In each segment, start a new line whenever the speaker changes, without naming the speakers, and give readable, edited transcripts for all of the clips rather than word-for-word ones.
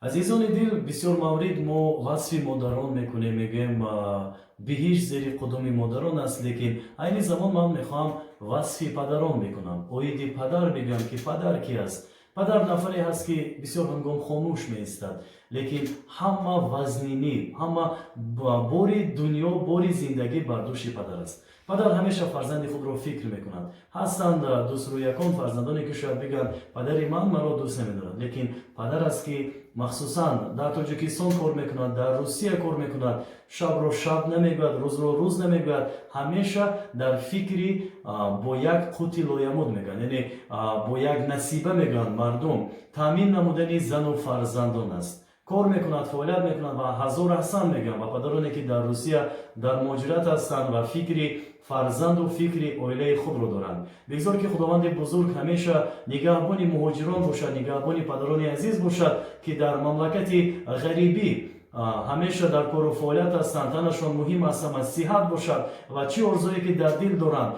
Азизони дил, бисёр маврид мо васфи модарон мекунем, мегӯем, биҳишт зери қудуми модарон аст, лекин айни замон ман мехоҳам васфи падарон мекунам. Оиди падар мегӯям, ки падар ки аст? Падар нафаре ҳаст, ки бисёр ҳангом хомӯш меистад, лекин ҳама вазнинӣ, ҳама бори дунё, бори зиндагӣ бар дӯши падар аст. Падар ҳамеша фарзанди худро фикр мекунад. Ҳастанд дӯстрӯякон фарзандоне, ки шояд бигӯянд, падари ман маро дӯст намедорад, лекин падар аст, ки махсусан дар Тоҷикистон кор мекунад, дар Русия кор мекунад, шабро шаб намегӯяд, рӯзро рӯз намегӯяд, ҳамеша дар фикри бо як қути лоямут мегӯянд, яъне бо як насиба мегӯянд мардум, таъмин намудани зану фарзандон аст. Кор мекунад, фаъолият мекунад ва ҳазор аҳсан мегӯям ба падароне, ки дар Русия дар муҳоҷират ҳастанд ва фикри фарзанду фикри оилаи худро доранд. Бигзор, ки Худованди бузург ҳамеша нигаҳбони муҳоҷирон бошад, нигаҳбони падарони азиз бошад, ки дар мамлакати ғарибӣ ҳамеша дар кору фаъолият ҳастанд. Танашон муҳим аст, ҳама сиҳат бошад ва чӣ орзуе ки дар дил доранд,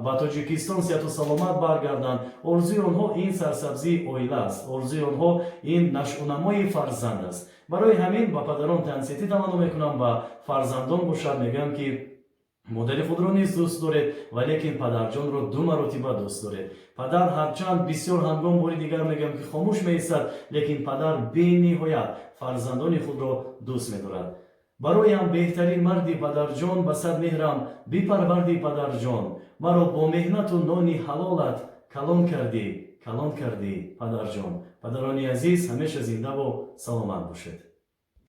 ба Тоҷикистон сиҳату саломат баргарданд. Орзуи онҳо ин сарсабзии оила аст, орзуи онҳо ин нашъунамои фарзанд аст. Барои ҳамин ба падарон тансиҳатӣ таманно мекунам, ба фарзандон бошад мегӯям, ки модари худро низ дӯст доред, валекин падарҷонро ду маротиба дӯст доред. Падар ҳарчанд бисёр ҳангом, бори дигар мегӯям, ки хомӯш меистад, лекин падар бениҳоят фарзандони худро дӯст медорад. Бароям беҳтарин марди падарҷон, ба сад меҳрам бипарварди падарҷон, маро бо меҳнату нони ҳалолат калон кардӣ, калон кардӣ, падарҷон. Падарони азиз, ҳамеша зиндаву саломат бошед.